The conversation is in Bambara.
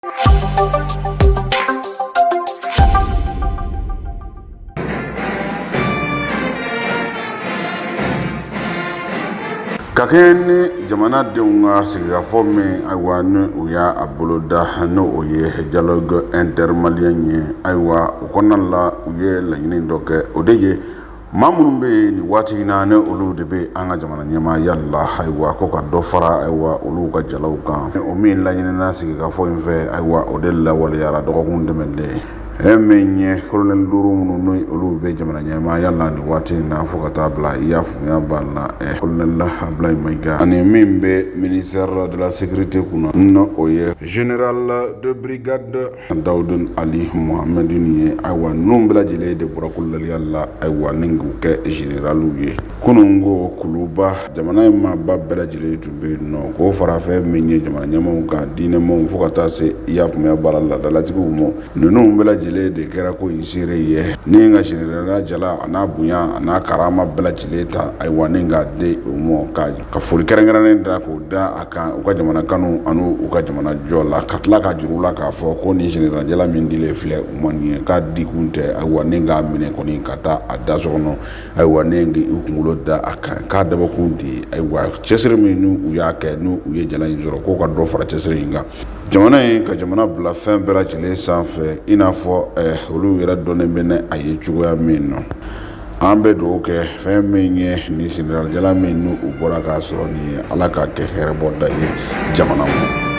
Ka kɛɲɛ ni jamanadenw ka sigikafɔ min ayiwa ni u y'a boloda, n'o o ye dialogue intermalien ye, ayiwa o kɔnɔna la u ye laɲini dɔ kɛ, o de ye maa minnu bɛ yen nin waati in na, ni olu de bɛ an ka jamana ɲɛmaaya la, ayiwa ko ka dɔ fara ayiwa olu ka jalaw kan. O min laɲinina sigikafɔ in fɛ, ayiwa o de lawaleyara dɔgɔkun tɛmɛnen. E min ye kolonɛli duuru minnu n'o olu bɛ jamana ɲɛmaaya la nin waati in na, fo ka taa bila i y'a faamuya b'a la kolonɛli Abulayi Mayiga, ani min bɛ ministère de la sécurité kunna, n'o o ye général de brigade Dawudu Ali Mohamɛdi ye, ayiwa ninnu bɛɛ lajɛlen de bɔra kolonɛliya la, ayiwa ni k'u kɛ généraliw ye. Kunun ko Kuluba jamana in maaba bɛɛ lajɛlen tun bɛ yen nɔ, k'o fara fɛn min ye jamana ɲɛmaaw kan, diinɛmaaw, fo ka taa se i y'a faamuya baara laadalatigiw ma, ninnu bɛɛ lajɛlen de kɛra ko in seere ye, ni ka généraliya jala a n'a bonya a n'a karama bɛɛ lajɛlen ta, ayiwa ni k'a di u ma, ka foli kɛrɛnkɛrɛnnen da k'o da a kan u ka jamana kanu ani u ka jamana jɔ la, ka tila ka juru la k'a fɔ ko nin général jala min dilen filɛ u ma nin ye, k'a dikun tɛ ayiwa ni k'a minɛ kɔni ka taa a da so kɔnɔ, ayiwa ni u kunkolo da a kan, k'a dabɔkun de ye ayiwa cɛsiri min n'u u y'a kɛ n'u u ye jala in sɔrɔ, k'o ka dɔ fara cɛsiri in kan, jamana in ka jamana bila fɛn bɛɛ lajɛlen sanfɛ, i n'a fɔ olu yɛrɛ dɔnnen bɛ ni a ye cogoya min na. An bɛ dugawu kɛ fɛn min ye nin général jala min n'u u bɔra k'a sɔrɔ nin ye, Ala k'a kɛ hɛrɛbɔda ye jamana ma.